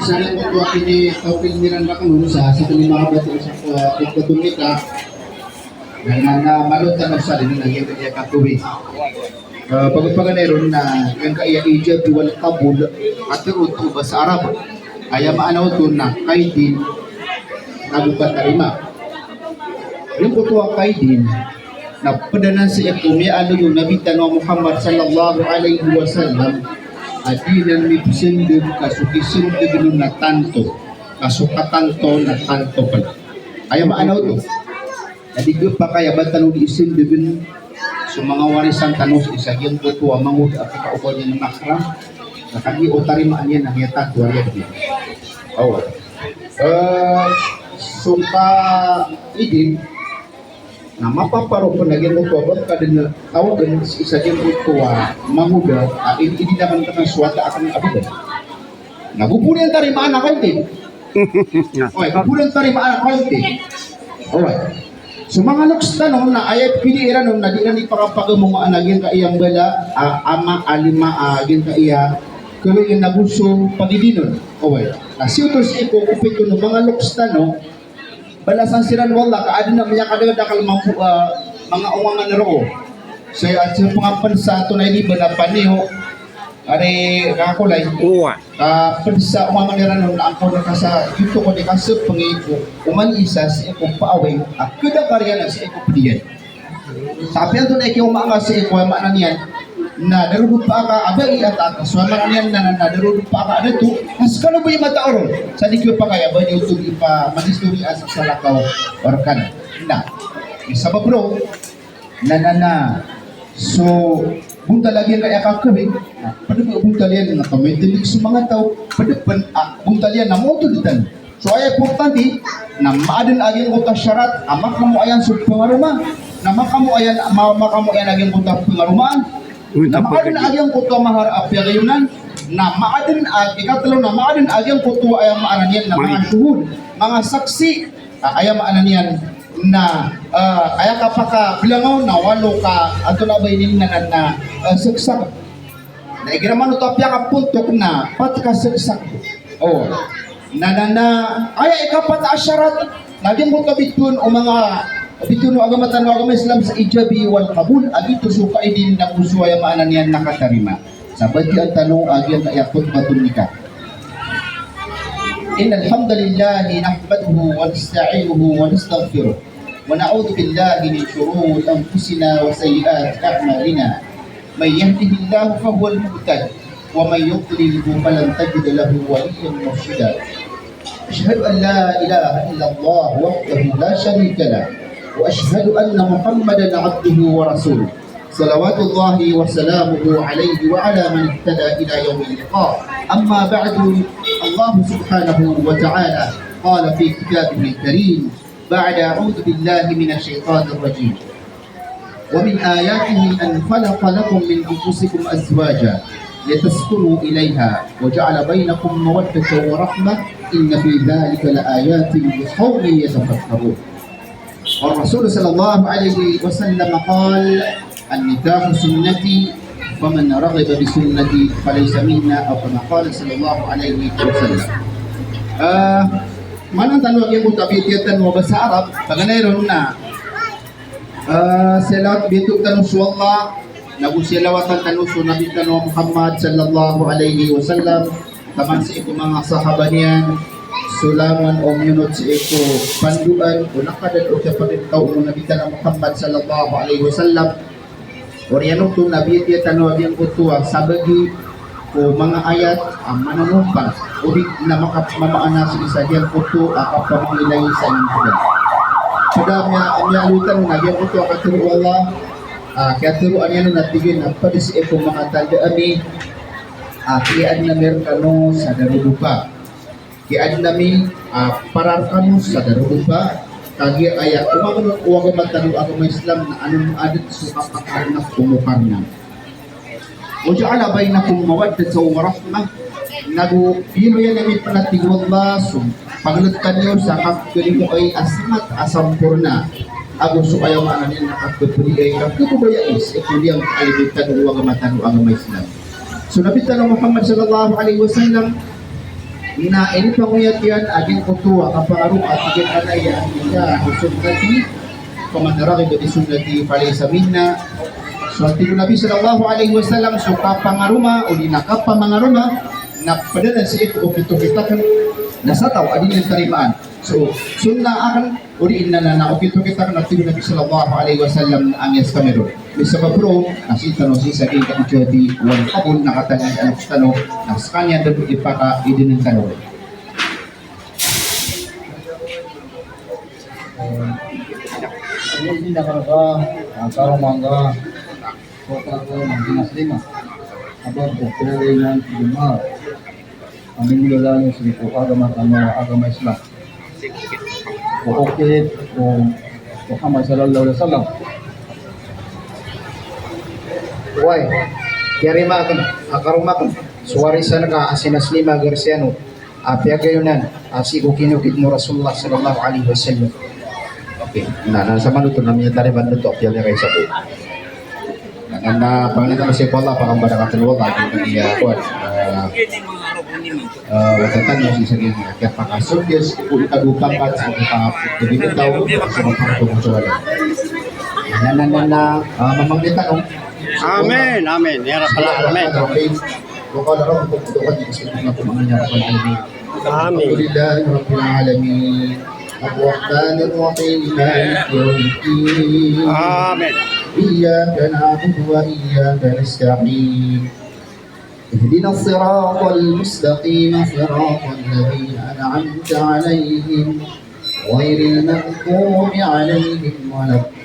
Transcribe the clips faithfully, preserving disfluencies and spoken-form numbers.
Sa aya ko a kinitawpil iran rakn on sa, sa kani makabato sa, ah, khutbatun nikah. Na, na, na, malo tano sa dn na aya, aya katowi. Ah, pag-, paganay ron na giyangkaya ijab wal qabul, a tharo oto o basa Arab. Aya maana oto na kaidin, na go katarima. Giyangkoto a kaidin, na pd anan sii ko miyaaloy o Nabi tano a Muhammad sallallahu alaihi wasallam, a di nan mipsndg ka so kisndg on na tanto, ka so katanto na tanto pn. Aya maana oto, na di khapakay a ba tano di isndgn so manga warisan tano sii sa giyangkoto a mangoda a pkaoba niyan a mahram, na kagiya o tarimaan iyan na miyatanto a riyabn iyan. Oway. Eh, so kaidin, na mapaparo pn a giyangkoto a ba ka dn tawagan sii sa giyangkoto a mangoda a in-, inidingan ka na so wata akn a bida. Na go bo niyan tarimaan a kaidin. Oway, go bo niyan tarimaan a kaidin. Oway. So manga loks tano na aya pd iran on na di iran ipakapagamong a giyangkaya mbala a ama a lima a giyangkaya kaloy na go so pagidin on. Oway. Na sii oto sii ko opinion o manga loks tano, balasan siran o Allah ka adn a miyakadakdakl mambo, ah, manga ongangan roo. Sa, ah, sa pngapn sa tonaa ini ba na paniyo, ari kakolay. Oway. Ka pd sa ongangan iran on na angkoto ka sa giyoto ko di kasapngi ko oman isa sii ko paawing a khada kariyan a sii ko pd iyan. Sa apiya antonaa i kiyaoma nga sii ko aya maana niyan na darodopa ka a bai a tatas, so aya maana niyan na, na, na darodopa ka a dato, na skano bo i matao ron, sa di khapakay a ba niyo oto di pa mag-istorya sa salakaw o rkano. Na, i sabap ron, na, na, na, so bontal a giyangkaya kakawing, na pd bo bontal iyan na kamatindg so manga taw, pd pn a bontal iyan na maoto di tano. So aya importante na maadn a giyangkoto a sharat a makamoayan so pangaroma, na makamoayan, ma-, makamoayan a giyangkoto a pangaromaan, na maadn a giyangkoto a mahar a piyagayonan, na maadn a ikatlo na maadn a giyangkoto a aya maana niyan na manga shuhud, manga saksi, a aya maana niyan na, ah, aya kapakablangaw na walo ka, antonaa ba ini na, na, na, ah, saksak. Na igira man oto a piyakapontok na pat ka saksak. O. Na, na, na, aya ikapat a sharat, na giyangkoto a bitowan o manga, bitowan o agama tano a agama Islam sa ijabi wal qabul, a giyoto so kaidin na go so aya maana niyan na katarima. Sa batiya tano a giyangkaya khutbatun nikah. إن الحمد لله نحمده ونستعينه ونستغفره، ونعوذ بالله من شرور أنفسنا وسيئات أعمالنا. من يهده الله فهو المهتد، ومن يضلله فلن تجد له وليا مرشدا. أشهد أن لا إله إلا الله وحده لا شريك له، وأشهد أن محمدا عبده ورسوله، صلوات الله وسلامه عليه وعلى من اهتدى إلى يوم اللقاء. أما بعد، الله سبحانه وتعالى قال في كتابه الكريم بعد أعوذ بالله من الشيطان الرجيم، ومن آياته أن خلق لكم من أنفسكم أزواجا لتسكنوا إليها وجعل بينكم مودة ورحمة إن في ذلك لآيات لقوم يتفكرون. والرسول صلى الله عليه وسلم قال: النكاح سنتي فمن رغب بسنتي فليس منا، أو كما قال صلى الله عليه وسلم. Ah, maana tano a giyangkoto a bitiya tano a basa Arab, paganay ron na Ah, salawat bito tano so Allah, nago salawatan tano so Nabi tano Muhammad sallallahu alaihi wasallam, taman sii ko manga sahaba niyan, so langon o miyonot sii ko pandoan o nakadad o kiyapagintao o Nabi tano Muhammad sallallahu alaihi wasallam. Oriyan oto na bitiya tano a giyangkoto a sabagi ko manga ayat a manonompang, odi na makapamamaana sii sa giyangkoto a kapamangilay sa giyangkoto. Pd a miya-, miyaaloy tano na giyangkoto a katharo o Allah, a, kiyatharoa niyan on a tig iyan a pd sii ko manga tanda ami, a, kiyaadn ami rkano sa darodopa. Kiyaadn ami, a, para rkano sa darodopa, kagiya aya omamanot o agama tano a agama Islam na anon adn so kapakaarnap o mokarnap. Wa ja'ala bainakum mawaddatan wa rahmah. Nago biyaloy ami pn a tig o Allah so pagltkan iyo sa kapkalimoay a sangat a samporna ago so aya maana niyan na kapkapdiay, kapkababayai sii ko liyang a limo tano o agama tano a agama Islam. So Nabi tano Muhammad sallallahu alaihi wasallam, Na inipangoyat iyan a giyangkoto a kapangaroma a tig iyan a aya a sunnati, faman raghiba an sunnati falaysa minni. So tig o Nabi sallallahu alaihi wasallam, so kapangaroma odi na kapamangaroma na pd anan sii ko okit-okit akn na sa taw a di niyan tarimaan so sunnah akn, odi na, na, na okit-okit akn, na tig o Nabi sallallahu alaihi wasallam na amiyas kami ron. Misabap ron na sii tano sii sa giyangkai a ijtihad wal qabul na katangi a loks tano na skaniyan dn ipakaidn tano. Ano yung wala niyo sa ito, agama tano, agama Islam. O okit o Muhammad sallallahu alaihi wasallam. Way, kiyarima akn, a karoma akn, so warisan ka a sinaslima a Garsiano, a piyagayonan a sii ko kinokit o Rasulullah sallallahu alaihi wasallam. Okay, na, na sa manoto na miyatarima oto a piyagayonan sa ko. Na, na, pangni tano sii ko Allah, pakabarakatan o Allah, di kami, ah, kuwan, ah, ah, wata tano sii sa giyangkai a pakasold, yes, ko ikadowa pangkat, sa paka-, sa paka-, sa paka-, sa paka-, na, na, na, na, ah, mamangni tano. Amin, amin. Ya Rabbal Alamin. Wa qala rabbukum ud'uni astajib lakum, amin ya Rabbal Alamin. Amin. Alhamdulillahi Rabbil Alamin. Ar-Rahmanir Rahim. Maliki yawmiddin. Amin. Iyyaka na'budu wa iyyaka nasta'in. Ihdinas siratal mustaqim, siratal ladzina an'amta 'alaihim, ghairil maghdubi 'alaihim waladdallin.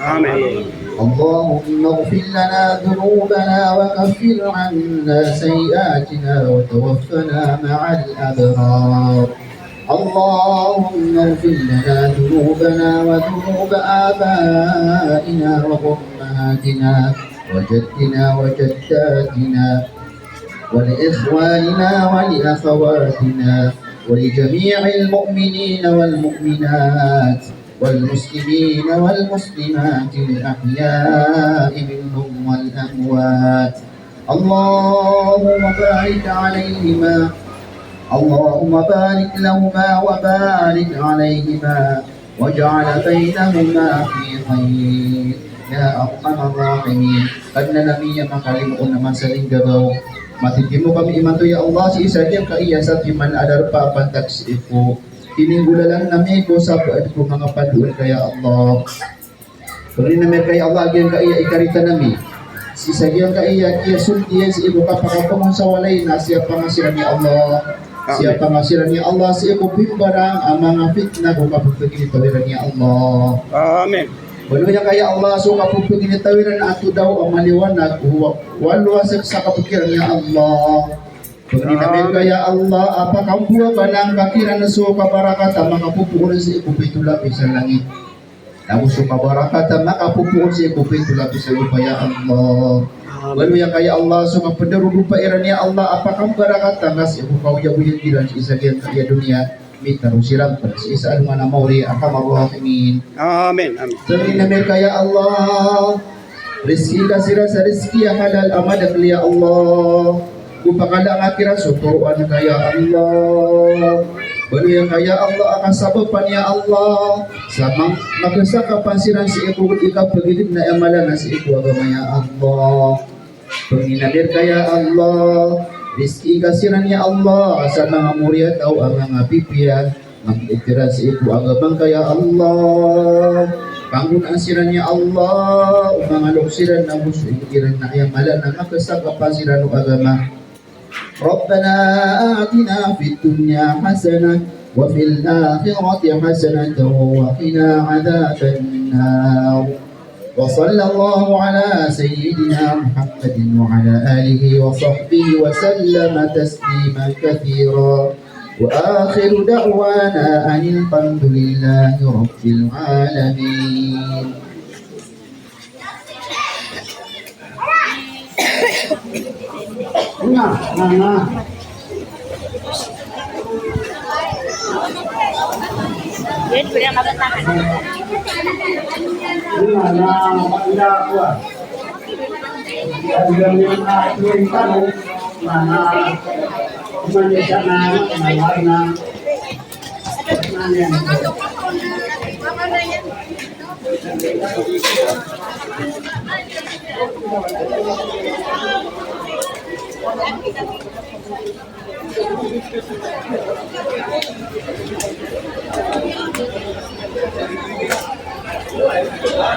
Amin. اللهم اغفر لنا ذنوبنا وكفر عنا سيئاتنا وتوفنا مع الأبرار. اللهم اغفر لنا ذنوبنا وذنوب آبائنا وأمهاتنا وجدنا وجداتنا ولإخواننا ولأخواتنا ولجميع المؤمنين والمؤمنات والمسلمين والمسلمات الأحياء منهم والأموات. اللهم بارك عليهما. اللهم بارك لهما وبارك عليهما واجعل بينهما في خير يا أرحم الراحمين. Kadnan ami a makalimo on a masa a linggagaw, matitimo kami imanto ya Allah sii sa giyangkaya satiman a darpa a pantag sii ko tininggolalan ami ko sabaad ko manga pandoan ka ya Allah. Pangnin ami rka ya Allah giyangkaya i karitan ami sii sa giyangkaya kiyasold iyan sii ko kapakapangon sa walay na siyapa ngka siran ya Allah. Amin. Siyapa ngka siran ya Allah sii ko pimbarang a manga fitnah ko kapphagitawiran ya Allah. Amin. Baloya ngka ya Allah so kapphagitawiran a todaw a maliwanag o wa-, walowasik sa kapkiran ya Allah. Pangnin ami rka ya Allah a pakamboa ka na ngka kiran so kabarakat a makapopoon sii ko pito lapis a langit. Nago so kabarakat a makapopoon sii ko pito lapis a lopa ya Allah. Amin. Baloya ngka ya Allah so kapndarodopa iran ya Allah a pakambarakatan ka sii ko kaoyagoyag iran sii sa giyangkaya doniya. Mitaro siran pn sii sa alongan a maori, arhamar rahimin. Amin, amin. Pangnin ami rka ya Allah, rizki ka siran sa rizki a halal a madakl ya Allah. Go pakalangka kiran so toroan ka ya Allah. Baloya ngka ya Allah a kasabapan ya Allah sa mang-, makasakapan siran sii ko ikapagilid na aya mala na sii ko agama ya Allah. Pangnin ami rka ya Allah, rizki ka siran ya Allah sa manga moriyataw a manga pipiya, manga itira sii ko agama ngka ya Allah. Panggonaan siran ya Allah o manga loks iran na gosto iran na aya mala na makasakapan siran o agama. ربنا آتنا في الدنيا حسنة وفي الآخرة حسنة وقنا عذاب النار. وصلى الله على سيدنا محمد وعلى آله وصحبه وسلم تسليما كثيرا. وآخر دعوانا أن الحمد لله رب العالمين. Na, na, na. Na, na, na, na.